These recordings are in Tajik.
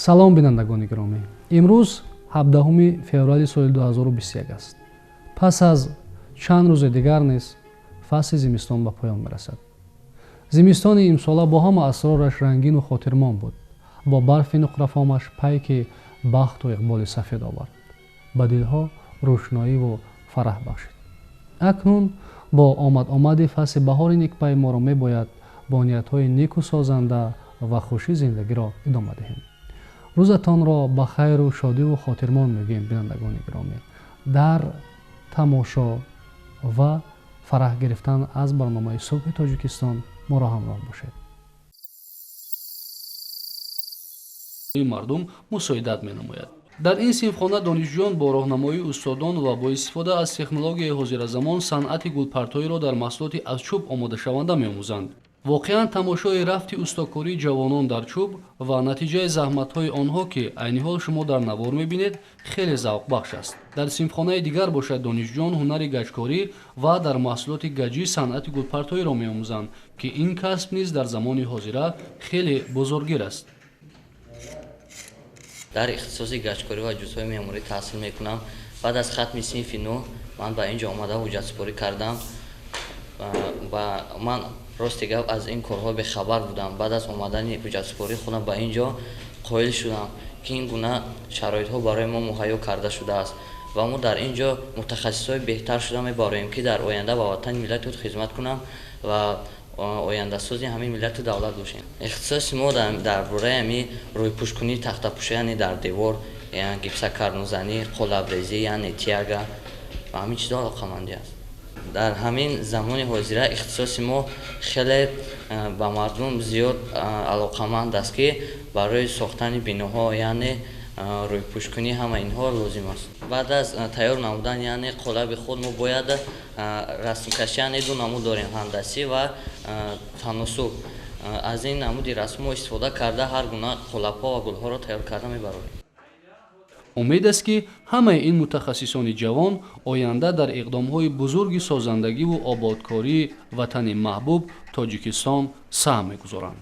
Салом, бинандагони гиромӣ. Имрӯз 17 феврали соли 2021 аст. Пас аз чанд рӯзи дигар низ фасли зимистон ба поён мерасад. Зимистони имсола бо ҳама асрораш рангину хотирмон буд. Бо барфи нуқрафомаш пайки бахту иқболи сафед овард, ба дилҳо рӯшноиву фараҳ бахшид. Акнун бо омад-омади фасли баҳори никпай моро мебояд бо ниятҳои неку созанда ва хушӣ зиндагиро идома диҳем. Рӯзатонро ба хайру шодиву хотирмон мегӯем, бинандагони гиромӣ. Дар тамошо ва фараҳ гирифтан аз барномаи Субҳи Тоҷикистон моро ҳамроҳ бошед. Мардум мусоидат менамояд. Дар ин синфхона донишҷӯён бо роҳнамоии устодон ва бо истифода аз технологияи ҳозиразамон санъати гулпартоиро дар маҳсулоти аз чӯб омодашаванда меомӯзанд. Воқеан, тамошои рафти устокории ҷавонон дар чӯб ва натиҷаи заҳматҳои онҳо, ки айни ҳол шумо дар навор мебинед, хеле завқбахш аст. Дар синфхонаи дигар бошад, донишҷӯён ҳунари гаҷкорӣ ва дар маҳсулоти гаҷӣ санъати гулпартоиро меомӯзанд, ки ин касб низ дар замони ҳозира хеле бозоргир аст. Дар ихтисоси гаҷкорӣ ва ҷузъҳои меъморӣ таҳсил мекунам. Баъд аз хатми синфи 9 ман ба ин ҷо омада ҳуҷҷатсупорӣ кардам ва ман, рости гап, аз ин корҳо бехабар будам. Баъд аз омадани ҳуҷҷатсупории худам ба ин ҷо қоил шудам, ки ин гуна шароитҳо барои мо муҳайё карда шудааст ва мо дар ин ҷо мутахассисҳои беҳтар шуда мебароем, ки дар оянда ба ватани миллати худ хизмат кунам ва ояндасози ҳамин миллату давлат бошем. Ихтисоси мо дар бораи ҳамин рӯйпӯшкунии тахтапӯша, яъне дар девор, гипсакарнозанӣ, қолабрезӣ, яъне тяга ва ҳамин чизҳо алоқамандӣ аст. Дар ҳамин замони ҳозира ихтисоси мо хеле ба мардум зиёд алоқаманд аст, ки барои сохтани биноҳо, яъне рӯйпӯшкунӣ, ҳама инҳо лозим аст. Баъд аз тайёр намудан, яъне қолаби худ, мо бояд расмкашӣ, яъне ду намуд дорем: ҳандасӣ ва таносуб. Аз ин намуди расмҳо истифода карда, ҳар гуна қолабҳо ва гулҳоро тайёр карда мебарорем. Умед аст, ки ҳамаи ин мутахассисони ҷавон оянда дар иқдомҳои бузурги созандагиву ободкории ватани маҳбуб Тоҷикистон саҳм мегузоранд.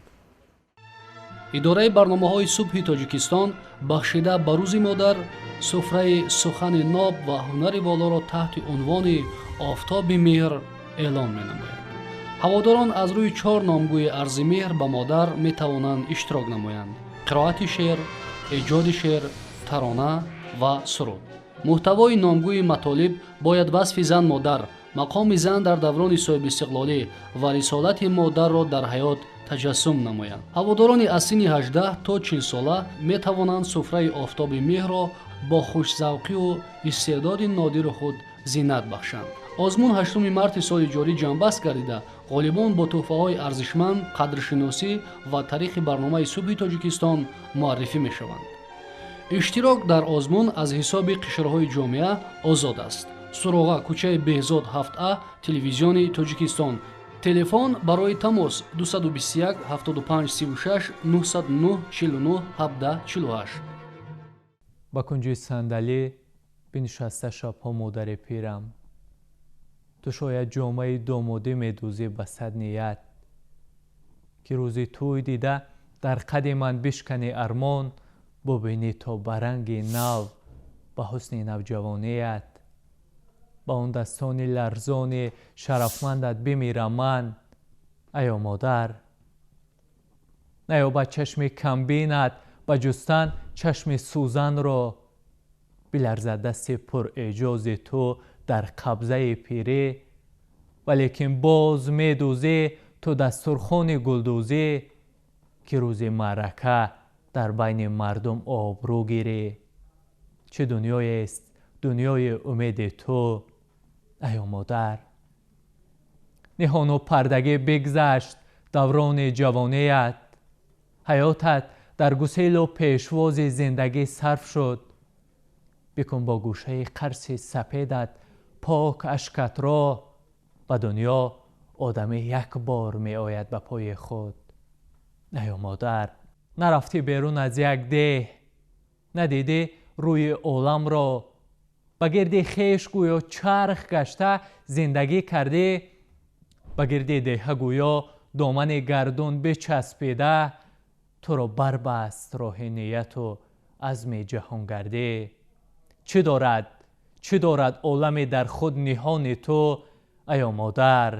Идораи барномаҳои Субҳи Тоҷикистон бахшида ба Рӯзи модар суфраи сухани ноб ва ҳунари волоро таҳти унвони «Офтоби меҳр» эълон менамояд. Ҳаводорон аз рӯи чор номгӯи арзи меҳр ба модар метавонанд иштирок намоянд: қироати шеър, эҷоди шеър, тарона ва суруд. Муҳтавои номгӯи матолиб бояд васфи зан модар, мақоми зан дар даврони соҳибистиқлолӣ ва рисолати модарро дар ҳаёт таҷассум намоянд. Ҳаводорони аз синни 18 то 40 сола метавонанд суфраи «Офтоби меҳрро» бо хушзавқиву истеъдоди нодири худ зинат бахшанд. Озмун 8 марти соли ҷорӣ ҷамъбаст гардида, ғолибон бо тӯҳфаҳои арзишманд, қадршиносӣ ва тариқи барномаи Субҳи Тоҷикистон муаррифӣ мешаванд. Иштирок дар озмун аз ҳисоби қишрҳои ҷомеа озод аст. Суроға: кӯчаи Беҳзод, 7А, Телевизиони Тоҷикистон. Телефон барои тамос: 221 75 36 909 49 17 48. Ба кунҷи сандалӣ бинишаста шабҳо модари пирам, ту шояд ҷомаи домодӣ медӯзӣ ба сад ният, ки рӯзи тӯй дида дар қади ман бишкани армон, бубинӣ то ба ранги нав, ба ҳусни навҷавоният. Ба он дастони ларзони шарафмандат бимирам ман, аё модар. Наёбад чашми камбинат ба ҷустан чашми сӯзанро, биларзад дасти пурэъҷози ту дар қабзаи пирӣ, валекин боз медӯзӣ ту дастурхони гулдӯзӣ, ки рӯзи маърака дар байни мардум обрӯ гирӣ. Чӣ дунёест дунёи умеди ту, аё модар. Ниҳону пардагӣ бигзашт даврони ҷавоният, ҳаётат дар гуселу пешвози зиндагӣ сарф шуд. Бикун бо гӯшаи қарси сапедат пок ашкатро, ба дунё одамӣ як бор меояд ба пои худ, аё модар. Нарафтӣ берун аз як деҳ, надидӣ рӯи оламро, ба гирди хеш гӯё чарх гашта зиндагӣ кардӣ, ба гирди деҳа гӯё домани гардун бичаспида. Туро барбаст роҳи нияту азми ҷаҳонгардӣ. Чӣ дорад, чӣ дорад оламе дар худ ниҳони ту, аё модар?